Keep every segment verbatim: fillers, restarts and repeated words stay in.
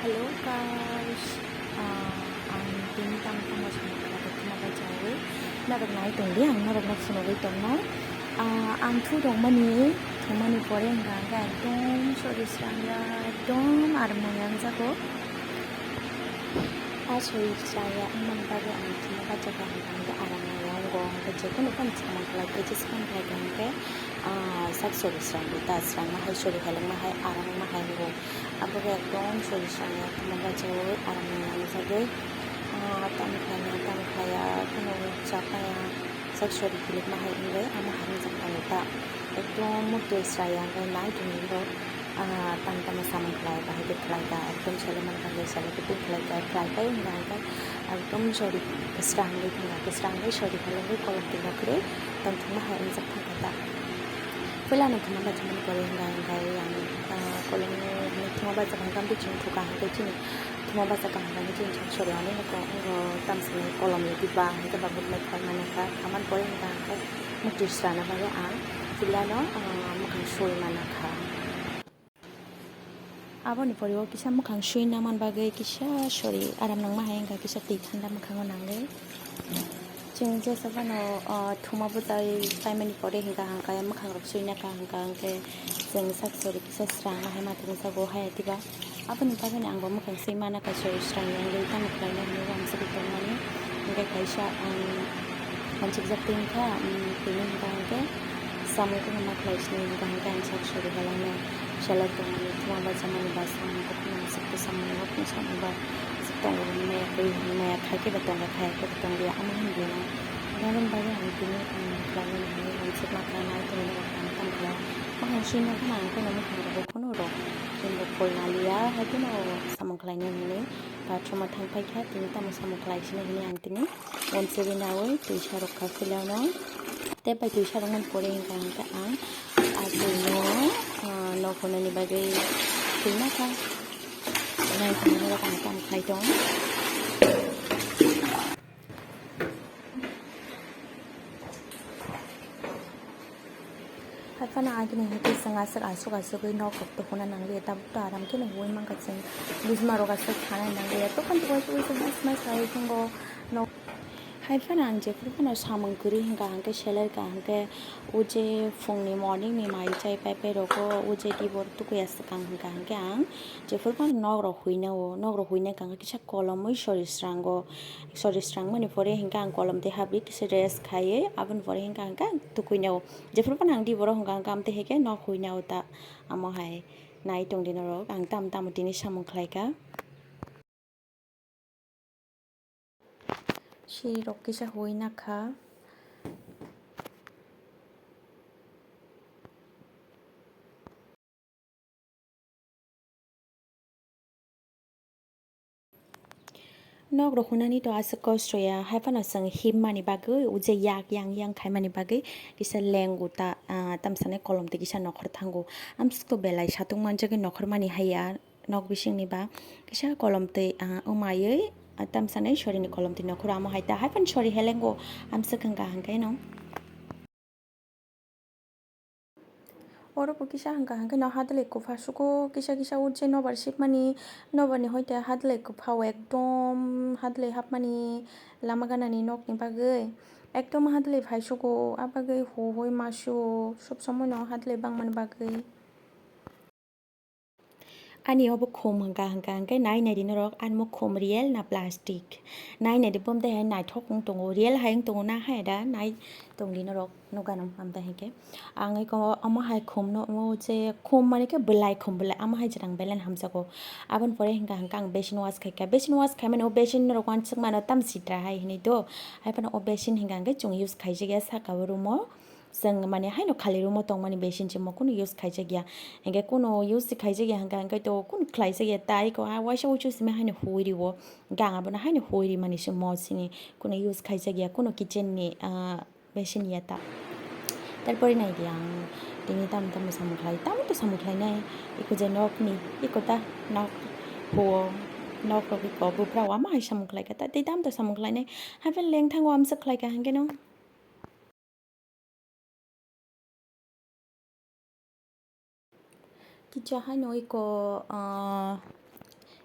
Hello guys, ah, ang tini tamo tamo samung khlai tongma bai chaui norok nai tongdi, ang norokno phunugwi tongnai. Ah, ang thu tongmani, thumani pore hwnka hwnkhe ekdom sori srang ya, ekdom aram nang yang jago. A sori srang ya wngmani bagwi ang thuma bacha kha hwnka hwnkhe aram nang ya wngo, hwnkhe jephuru phano samung khlai khe, jesa phano khlai kha hwnkhe, ah, sak sori srang ya ta, srang ma hai sori heleng ma hai aram ma hai wngo. Abo khe ekdom sori srang ya, tamo bachaui aram nang jagwi, ah, tamo khlai ya, tamo khlai ya, kheno chapmaya, sak sori hilikma hai wngwi, amo hai wngjak tongo ta. Ekdom muktwi sra ya, hwnkhe nai tongwi rw, ah, tamo tamo samung khlai, bahai khe khlai ta, ekdom sele man kha, sele kutung khlai ta, khlai pai wngkha, hwnkhe ekdom sori kwsrang wngwi thangkha, kwsrang wngwi sori helengwi kolom twi nokhrwi tongthokma hai wngjak thangkha ta. Puila no thuma bachakmani pore hwnka hwnkhe ang, ah, kolomni thuma bachak hwnkhe amtwi chwng thuka hwnkhe chini thuma bachak kaham hwnkhe chini sak sori ani nokho wngo tamsani kolomni diba hwnkhe ba bwknai phalmani kha. Thamani pore hwnka hwnkhe muktwi srana bagwi ang puila no, ah, mwkhang sui mana kha. Aboni pore o kisa mwkhang sui naman bagwi kisa sori aram nangma hai wngkha, kisa twi thanda mwkhango nangwi. Chwng jesa phano, o, thuma bwtai paimani pore hwnka hwnkhe mwkhang rok sui naka hwnka hwnkhe chwng sak sori kisa srang ma hai ma thangjago hai diba. Aboni bagwino ang bo mwkhang sui mana kha sori srang ya wngwi tamo khlaina hinwi uansugwi tongmani. Hwnkhe kaisa ang uansukjak twi wngkha, um, tini hwnka hwnkhe samung kwbangma khlai sini hwnka hwnkhe ang sak sori halangno selai tongmani thuma bachamani ba samung kwbangma aswk bwsamung rokno samung ba aswk tongo hwnwi maya twi hwnwi maya khai khe ba tongo, khaya khe ba tonglia omo hwnwi mano. Aboni bagwi ang tini ang khlaimani hinwi uansukma kha nai tongmani rok ang tamo khlai. Mahang sui nokha ang kheno mukhang rok kheno rok chwng bo phol naliya hai kheno samung khlainai hinwi bathroom o thang phai kha tini tamo samung khlai sini hinwi ang tini uansugwi naui twisa rok kha philano. Tei bai twisa rok nani pore hwnka hwnkhe ang a twino, ah, nok hwnani bagwi twina kha. Nai tongmani rok ang tamo khlai tong. Hai phano agini hai khe chwng aswk aswk aswkgwi nok rok to huna nangliya, tabuk to aram kheno huwi mankha chwng bujima rok aswk khanai nangliya, tokhan tokhan se uaisa bujima sai thango nok. Hai phano ang jephuru phano samung kwrwi hwnka hwnkhe seler ka hwnkhe o je phungni morning ni mai chai pai pai rogo o je tibor tukui aswk ang hwnka hwnkhe ang jephuru phano nok rok huina o, nok rok huina ka hwnkhe kisa kolomwi sori srango. Sori srangmani pore hwnkhe ang kolom tei habwi kisa rest khaiwi aboni pore hwnkhe ang khe tukuina o. Jephuru phano ang di borok hwnkha hwnkhe amtwi hai khe nok huina o ta. Amo hai nai tongdi norok ang tamo tamo tini samung khlaikha. Siri rok kisa huina kha. Nok rok hunani to aswk kosto ya, hai phano chwng himma ni bagwi, o je yak yang yang khaima ni bagwi kisa lengo ta, ah, tamsa nai kolom twi kisa nokhor thango. Amswk to belai satung manjagwi nokhor mani hai ya, nok bising ni ba kisa kolom twi, ah, wngmaiwi, ah, tamsa nai sori ni kolom twi nokhor amo hai ta, hai phano sori helengo amswk wngkha hwnkhe no. Oro bo kisa hwnkha hwnkhe no hadwlai kwpha sugo kisa kisa o je nobar sipmani, nobar ni hoite hadwlai kwpha o ekdom hadwlai hapmani lama ganani nokni bagwi ekdom hadwlai phai sugo, a bagwi huhui ma sugo sob somoi no hadwlai bangmani bagwi. Ani obo khum hwnkha hwnkha hwnkhe nai naidi norok, ani bo khum real na plastic? Nai naidi bo, omtwi hai naithok wng tongo, real hai wng tongo na hai da, nai tongdi norok nukha nang, omtwi hai khe ang eko omo hai khum no, omo je khum mane khe bwlai khum bwlai, omo hai je ang belai hamjago. Aboni pore hwnkha hwnkhe ang basin wash khaikha, basin wash khaimani o basin norok uansuk mano tam sitra hai hinwi do, hai phano o basin hwnkha hwnkhe chwng use khaijakya saka o room o. Chwng mane haino khali room o tongmani basin se mo kunu use khaijak ya. Hingke kunu use se khaijak ya hingka hingke to kunu khlaijak ya tai ko ha waisa wuisu simi haino hui rio. Hingke ang abono haino hui rimani se mo sini kunu use khaijak ya kunu kitchen ni, ah, basin ya ta. Tarpore nai di ang tini tamo tamo samung khlai, tamo to samung khlai nai. Iko je nok ni, iko ta nok huo, nok rok iko bupra o ama hai samung khlai kha ta, tei tamo to samung khlai nai. Haphel leng thango amsa khlai kha hingke no. Kicha haino iko, ah,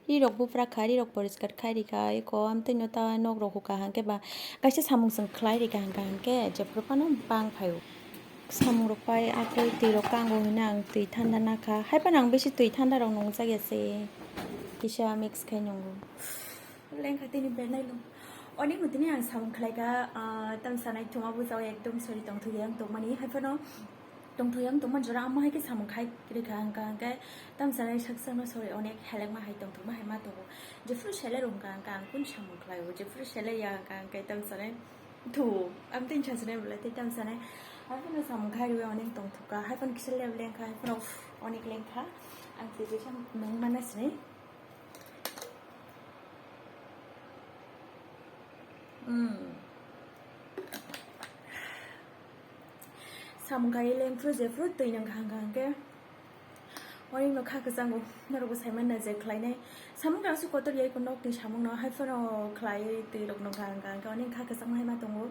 Rirok bupra kha, rirok poriskar khai rikha, eko amtwino ta nok rok hukha hangke ba kaisa samung chwng khlai rikha hangka hangke jephuru phano bang phaio. Samung rok pai akhoi twi rok kango hwnwi ang twi thanda nakha. Haiphano ang bisi twi thanda rok nungjak ya se kisa mix khai nungo. Lengkha tini bernai lung. Onek no tini ang samung khlai kha, ah, tam sanai thuma bujao ekdom sori tongthok yang tongmani. Haiphano tongthok yang tongma jora amo hai khe samung khai rikha hangka hangke tam sanai sak sakno sori onek helengma hai tongthokma hai ma tongo. Jephuru selai rung hangka hangke ang kun samung khlaio. Jephuru selai ya hangka hangke tam sanai thu. Am tin chasne bole te tam sanai. Haiphano samung khai rwi onek tongthokha. Haiphano kisa leb lengkha. Haiphano onek lengkha. Ang twi twi sam nung mana sini. Hmm. Samung khai lengphuru jephuru twi nang hangka hangke. Onek no kha kwchango, norokbo saiman na je khlainai. Samung rok aswk kotor ya iko nokni samung no, haiphano khlai twi rok no hangka hangke onek kha kwchangma hai ma tongo.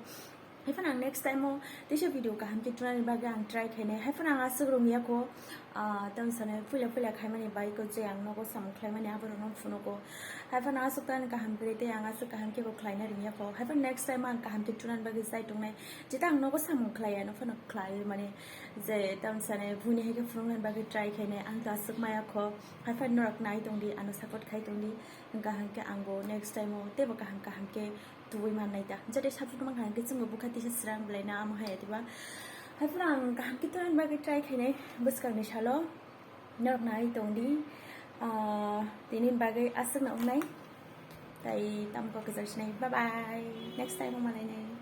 Haiphano ang next time o teisa video kaham khe tunani bagwi ang try khainai. Haiphano ang aswk rung ya kho, ah, tamo sanai puila puila khaimani bai kho je ang nogo samung khlaimani aborok no phunugo. Haiphano aswk tani kaham kwrwi tei ang aswk kaham khe bo khlaina rung ya kho. Haiphano next time o ang kaham khe tunani bagwi chai tongnai. Jeta ang nogo samung khlai ya, nophano khlai mani je tamo sanai buini hai khe phunuknani bagwi try khainai. Ang to aswk maya kho. Haiphano norok nai tongdi, ano support khai tongdi. Hwnkha hwnkhe ang bo next time o teibo kaham kaham khe tubui mannai da. Jate saphuru tongma kaham khe chwngbo bwkha tisa srang belai na amo hai diba. Haiphano ang kaham khe tubui bagwi try khainai bwskangni salo. Norok nai tongdi. Ah, tini bagwi aswkno wngnai. Tai tamo kok kwchar sinai. Bye bye. Next time o malainai.